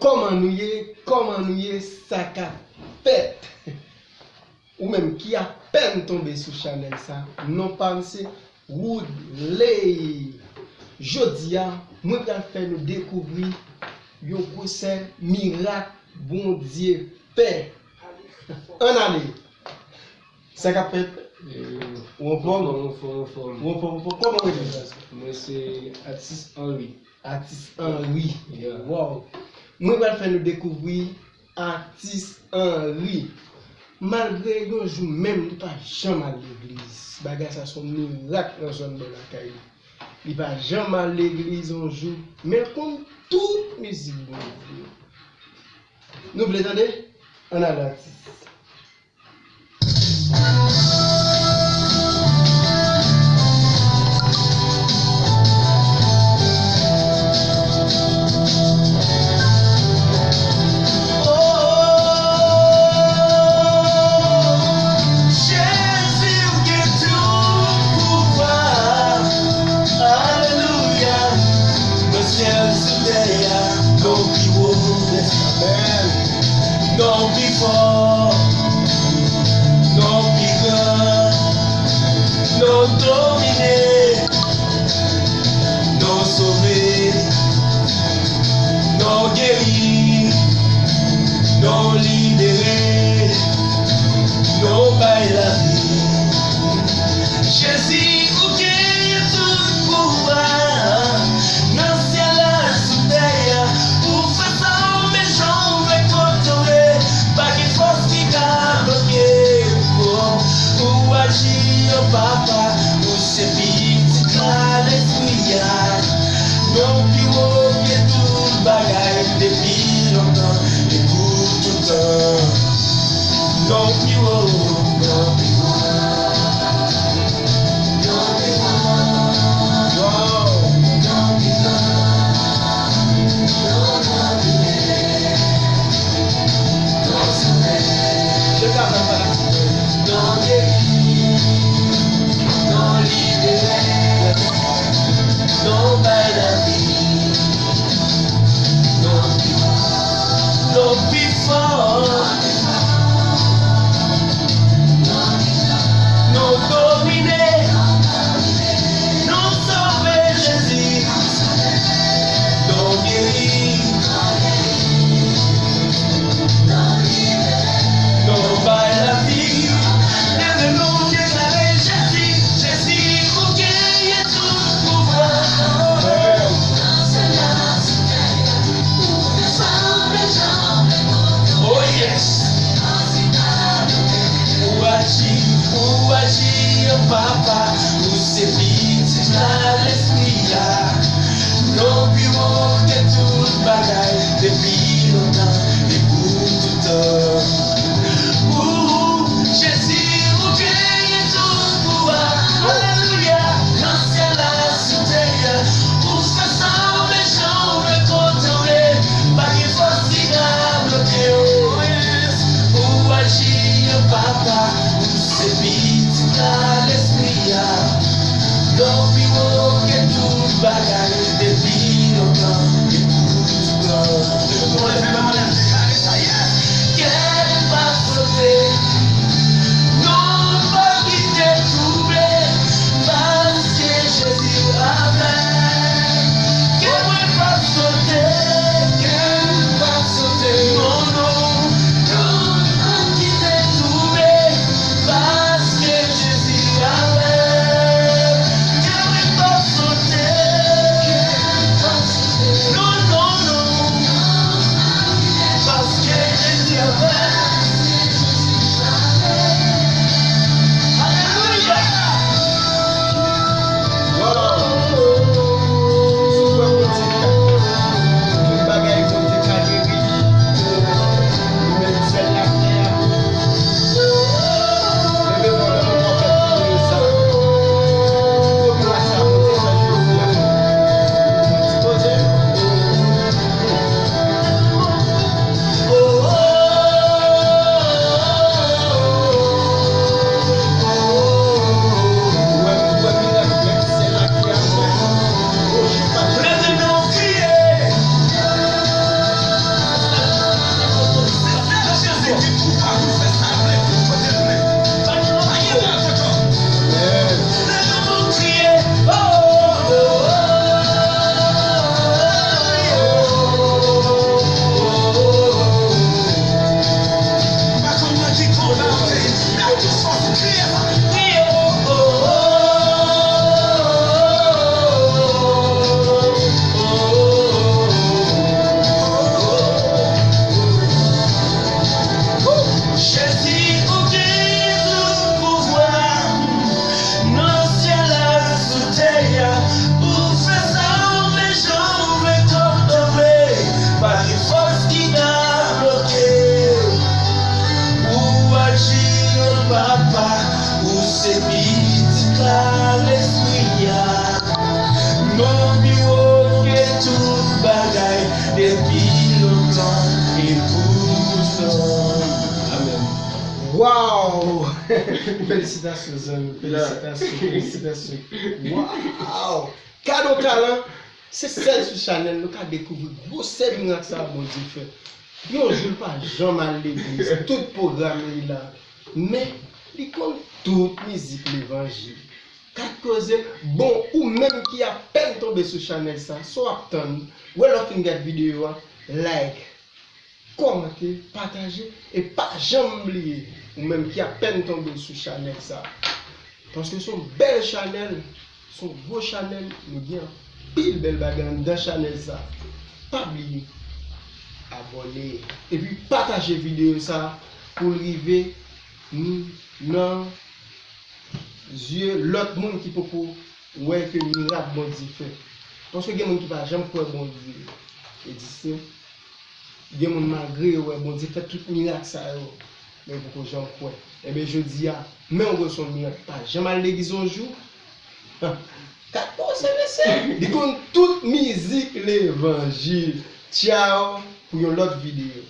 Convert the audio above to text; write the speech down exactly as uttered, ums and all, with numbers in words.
Kòman nou ye? Kòman nou ye? Sa k ap fèt? Ou menm ki apèn tonbe sou chanèl sa, non pa m se Woodley. Jodi a, mwen pral fè nou dekouvri yon gwosè mirak Bondye fè. Ann ale! Sa k ap fèt? Eh, ou anfòm? Anfòm, anfòm, anfòm. Ou anfòm, anfòm. Kòman w rele? Mwen se Atis Henry. Atis Henry. Yeah. Wow. Mwen pral fè nou dekouvri Atis Henry. Malgre yon jou menm li pa janm al legliz. Bagay sa se yon mirak nan zòn bò lakay li. Li pa janm al legliz yon jou, men l konn tout mizik Bondye. Nou vle tande? Ann ale Atis. Jezi, ou gen tout pouvwa. Alelouya. Nan syèl, sou tè a, non w pi wo. Amèn. Non w pi fò. Non w pi gran. Non w domine. Non w sove. Non w geri. Non w libere. Non w bay lavi. Jezi, ou genyen tout pouvwa. Nan syèl la, sou tè a, ou fè sa w vle, jan w vle, kote w vle. Pa gen fòs ki ka bloke w. Ou aji, o Papa, ou se Pitit la, Lespri a. Non w pi wo ke tout bagay, depi lontan e pou toutan. Non w pi wo, non w pi wo. Non w pi fò. Non w domine. Non w sove, Jezi. Non w geri. Non w bay lavi. Leve men w, deklare Jezi, Jezi, ou genyen tout pouvwa. Nan syèl la, sou tè a, ou fè sa w vle, jan w vle, kote w vle. Oh yes. Ou aji, ou aji, o Papa, ou se Pitit la, Lespri a. Non w pi wo ke tout bagay, depi lontan e pou toutan. Ou, Jezi, ou genyen tout pouvwa. Alelouya. Nan syèl la, sou tè a, ou fè sa w vle, jan w vle, kote w vle. Pa gen fòs ki ka bloke w. Ou aji, o Papa, ou se Pitit la, Lespri a. Non w pi wo Pi lontan e pou toutan. Amèn. Wow! Felisitasyon, zanmi. Felisitasyon, felisitasyon. Wow! Kado talan, se sèl sou chanèl nou ka dekouvri gwosè mirak sa a Bondye fè. Yon jou l pa janm al legliz, tout pwogram li la. Men, li konn tout mizik levanjil. Kat koze, bon, ou menm ki apèn tonbe sou chanèl sa, sa w ap tann? Wè lè w fin gad videyo a, like, kòmante, pataje, e pa janm bliye, ou menm ki apèn tonbe sou chanèl sa. Paske se yon bèl chanèl, se yon gwo chanèl, nou gen anpil bèl bagay anndan chanèl sa. Pa bliye abòne, epi pataje videyo sa pou l rive n- nan zye lòt moun ki poko wè ke mirak Bondye fè. Paske gen moun ki pa janm kwè Bondye egziste. Gen moun malgre yo wè Bondye fè tout mirak sa yo, men yo poko janm kwè. Enben jodi a, men w resevwa mirak, pa janm al legliz yon jou. Kat bon se mesye, li konn tout mizik levanjil. Tchaw pou yon lòt videyo.